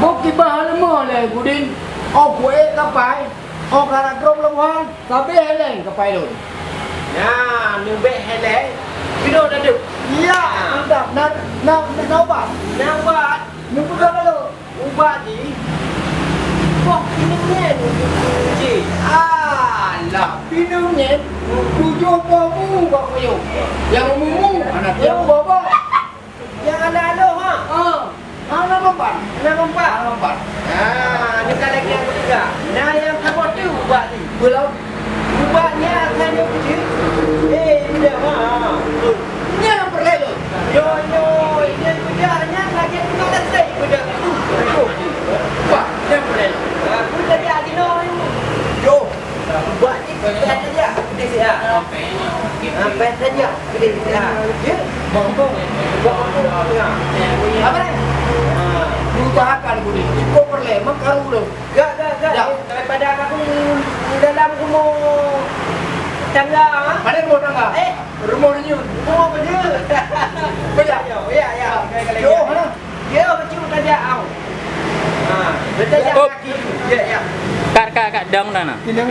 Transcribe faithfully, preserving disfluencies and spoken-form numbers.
Oh, kiban haleuma lé Budin. Oh, kuék kapai. Oh, karab droe pelabuhan. Sabé heleng kapai lôn. Nyan, neubék heleng. Keunoe taduek. Ya, mantap. Na, na, na ubat. Na ubat. Neupeugot lôn. Ubat jih, boh pineung nyan jih. Alah, pineung nyan tujoh boh mu bak kuyueng. Nyang mu-mu, hana tiep boh-boh. Nyang hana aloh, ha? Ha. Hana mempan. Hana mempan. Hana mempan. Ha, ni ka lagèe nyang ketiga. Nah, nyang saboh tu ubat ni. Belum. Ubat nyan asai nyoe keuchik. Eh, tidak, ha. Nyan peureulèe lôn. Yo, yo, ini beda nyan lagèe tukang listrik beda. Wah, nyan peureulèe lôn. Aku tadi agi no. Yo, ubat ni beda saja. Pedih ya. Sampai saja. Pedih ya. Ya. Mampu. Buat mampu. Apa ni? Ha. Diusahakan aku ni. Cukup peureulèe, makaru lôn. Gak, gak, gak. Ya. Daripada aku dalam rumah tangga, ha? Mana rumah tangga? Eh. Rumah renyun. Rumah renyun. Betul. Ya, ya, ya. Yo, mana? Dia macam tajak au. Ha, bertajak Oh. kaki. Ya, ya. Kat, kat, kat, dang dah nah.